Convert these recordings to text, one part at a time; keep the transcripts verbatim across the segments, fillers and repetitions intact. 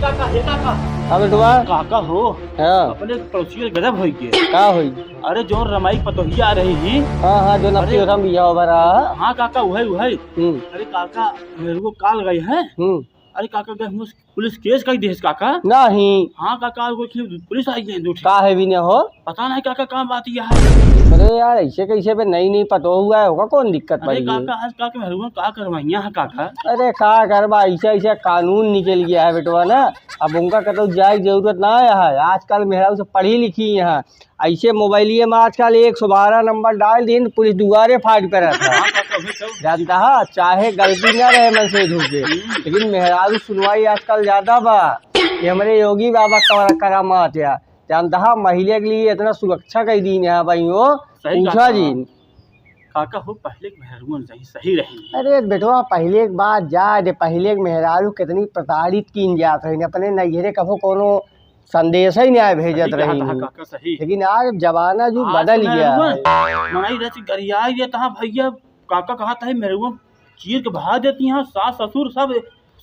काका, हे काका। हाँ बेटवा। काका हो। हाँ। अपने पड़ोसिया के गजब होइ गए। का होई? अरे जौन रमाई पतोहिया रही ही। हाँ, हाँ, जौन अरे। अपनी ओर हम बियाह भरा। हाँ काका, उहै, उहै। हम्म। अरे काका, मेरे को call गई है। हम्म। अरे काका, गए हम पुलिस case कर दिए काका। नहीं। हाँ काका, वो कि पुलिस आई गई दू ठे। का है भी न हो? पता नहीं काका, का बात यह है। अरे यार, ऐसे कैसे बे, नई नई पतोहू है, होगा कौन दिक्कत अरे पड़ी है? काका, आज काका मेहरुआ का करवाइया है काका? अरे का करबा, ऐसे ऐसे कानून निकल गया है बेटवा ना, अब उनका कतौ जाए के जरूरत ना है। आजकल मेहरारू सब पढ़ी लिखी हैं, ऐसे मोबाइलिए में आजकल एक सौ बारह नंबर डाल दिन, पुलिस दुआरे फाट पे रहता है। हाँ काका, वही सब। जानता है, चाहे गलती ना रहे मन से धोखे, हम्म। लेकिन मेहरारू सुनवाई आजकल ज्यादा बा। ये हमरे योगी बाबा का करामात है। जानता है, महिला के लिए इतना सुरक्षा कई दिन है भाई, वो सही पूछा कहा। जी। काका हो, पहले के मेहरारू सही, सही रही। अरे बेटवा, पहले के बात जा दे, पहले के मेहरारू कितनी प्रताड़ित कीन जात रही, अपने नैहरे कभो कोनो संदेश ही नहीं आए भेजत सही कहा रही। था काका, सही। लेकिन आज जमाना जो आज बदल के गया मेहरारू है। मनाई रच गरियाई देता है भैया, काका कहा था मेहरारू चीर के भाग देती हैं, सास ससुर सब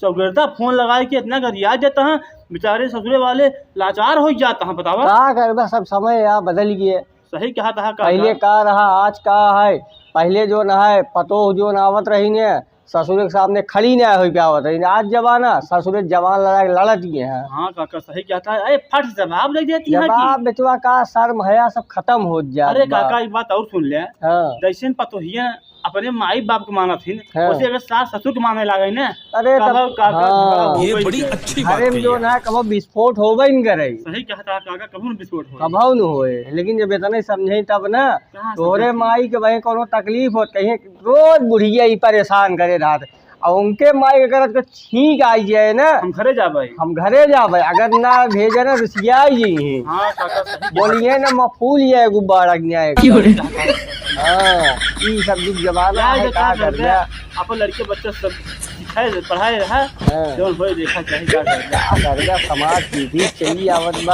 चौगिरदा फोन लगाए के इतना गरिया देता है, बेचारे ससुरे वाले लाचार हो जाता है, बतावा। का करबा, सब समय यार बदल गए। सही कहा था काका। पहले का रहा, आज का है? पहले जो न है, पतोह जो न आवत रही ने, ससुरे के सामने खड़ी ना होई पावत रही। आज जमाना, ससुरे जवान लड़ा के लड़त ही हैं। हाँ काका, सही कहा था। अरे फट जवाब दे देती हैं कि जवाब बेटवा का, शर्म हया सब खत्म हो जात अरे बा। काका, एक बात और सुन ले। हाँ। जैसे पतोहिया अपने माई बाप के मानत हिन, हाँ। वैसे अगर सास ससुर के माने लागे ना, अरे तब तब काका हाँ। झगड़ा हो ये गई बड़ी है। अच्छी बात घरे में कही जो है। ना कबो विस्फोट होबे न करे। सही कहा था काका, कबो न विस्फोट हो। कबो न होए, लेकिन जब इतने समझे तब ना, कहाँ तोहरे समझे? माई के भाई कोनो तकलीफ होत, कहीं रोज बुढ़िया ही परेशान करे रहत, और उनके माई के करत के छींक आई जाए ना, हम घरे जाबे। हम घरे जाबे, अगर ना भेजे ना, रिसियाई जी ही। हाँ, काका, सही बोलिए ना, मफूल ये गुब्बारा न्याय। क्यों रे? हाँ, ई सब जुग जमाना है, का कर दिया? अपन लड़के बच्चे सब सिखाए, पढ़ाए रहा, हाँ। जौन होए देखा चाहे, का कर दिया? का कर दिया? समाज की भी चली आवत बा।